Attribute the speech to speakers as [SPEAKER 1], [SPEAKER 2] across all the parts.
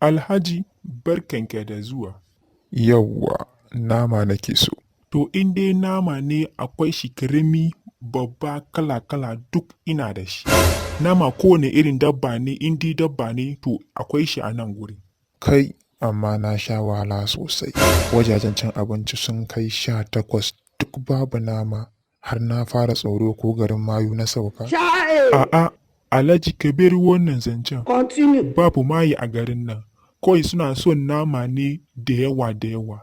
[SPEAKER 1] Alhaji, barkanka da zuwa.
[SPEAKER 2] Yawwa, nama nake so.
[SPEAKER 1] To in dai nama ne, akwai shi karami, babba, kala-kala, duk ina da shi. Nama kowane irin dabba ne, in dai dabba ne, to akwai shi a nan guri.
[SPEAKER 2] Kai, amma na sha wahala sosai. Wajajen cin abinci sun kai 18, duk babu nama. Har na fara tsoro ko garin mayu na sauka.
[SPEAKER 1] A'a, Alhaji, ka bar wannan zancen.
[SPEAKER 3] Continue.
[SPEAKER 1] Babu maye a garin nan. Kawai suna son nama ne da yawa da yawa.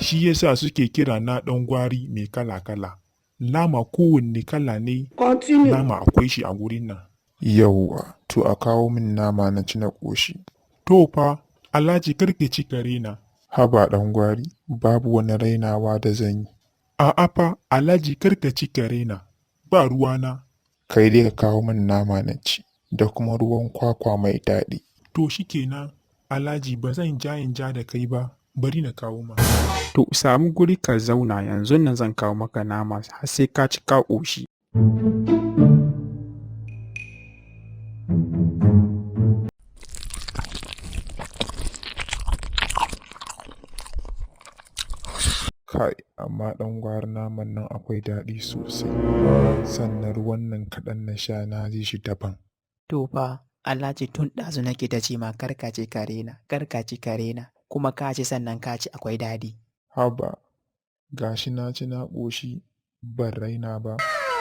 [SPEAKER 1] Shi yasa suke kira na ɗan gwari mai kala-kala. Nama kowanne kala ne,
[SPEAKER 3] Continue.
[SPEAKER 1] nama akwai shi a gurin nan.
[SPEAKER 2] Yawwa, to a kawo min nama na ci na ƙoshi.
[SPEAKER 1] To fa, Alhaji, kar ka ci ka raina.
[SPEAKER 2] Haba ɗan gwari, babu wani rainawa da zan yi.
[SPEAKER 1] A'a fa, Alhaji, kar ka ci ka raina. Ba ruwana.
[SPEAKER 2] Kai dai ka kawo min nama na ci, da kuma ruwan kwakwa mai daɗi.
[SPEAKER 1] To shi kenan, Alhaji, ba zan ja in ja da kai ba, bari na kawo ma.
[SPEAKER 4] To samu guri ka zauna, yanzun nan zan kawo maka nama har sai ka ci ka ƙoshi.
[SPEAKER 2] Kai, amma ɗan gwari, naman nan akwai daɗi sosai. Sannan ruwan nan kaɗan na sha, na ji shi daban.
[SPEAKER 4] To fa, Alhaji, tun ɗazu nake ta ce ma kar ka ci ka raina, kar ka ci ka raina, kuma ka ci, sannan ka ci akwai daɗi.
[SPEAKER 2] Haba, gashi na ci na ƙoshi, ban raina ba.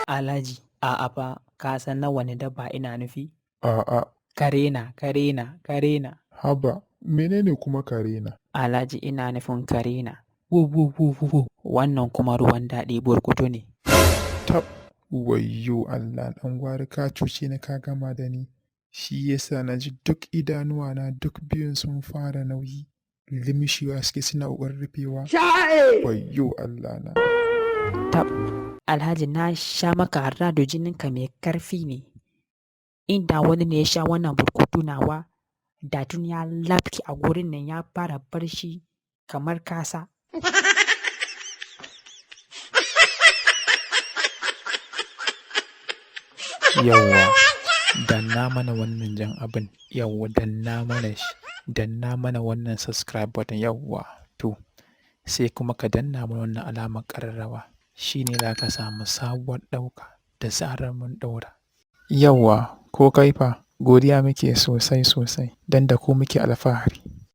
[SPEAKER 4] Alhaji, a'a fa, ka san na wane dabba ina nufi?
[SPEAKER 2] A'a.
[SPEAKER 4] Ka raina, ka raina, ka raina.
[SPEAKER 2] Haba, menene kuma karena?
[SPEAKER 4] Alhaji, ina nufin ka raina. Wu wu wu wu wu. Wannan kuma ruwan daɗi burkutu ne.
[SPEAKER 2] Tab, wayyo Allah, ɗan gwari, ka cuce ni, ka gama da ni. Shi yasa na ji duk idanuwana duk biyun sun fara nauyi. Limshewa suke, suna ƙoƙarin rufewa. Wayyo Allah na.
[SPEAKER 4] Tab, Alhaji, na sha maka harrado, jininka mai karfi ne. Inda wani ne ya sha wannan burkutu nawa, da tun ya lafke a gurin nan ya fara barci kamar kasa.
[SPEAKER 2] Yawwa, danna mana wannan jan abin, yawwa, danna mana shi, danna mana wannan subscribe button, yawwa, to sai kuma ka danna mana wannan alamar ƙararrawa, shi ne za ka samu sabuwar ɗauka da zarar mun ɗaura. Yawwa, ko kai fa, godiya muke sosai sosai don da ku muke alfahari.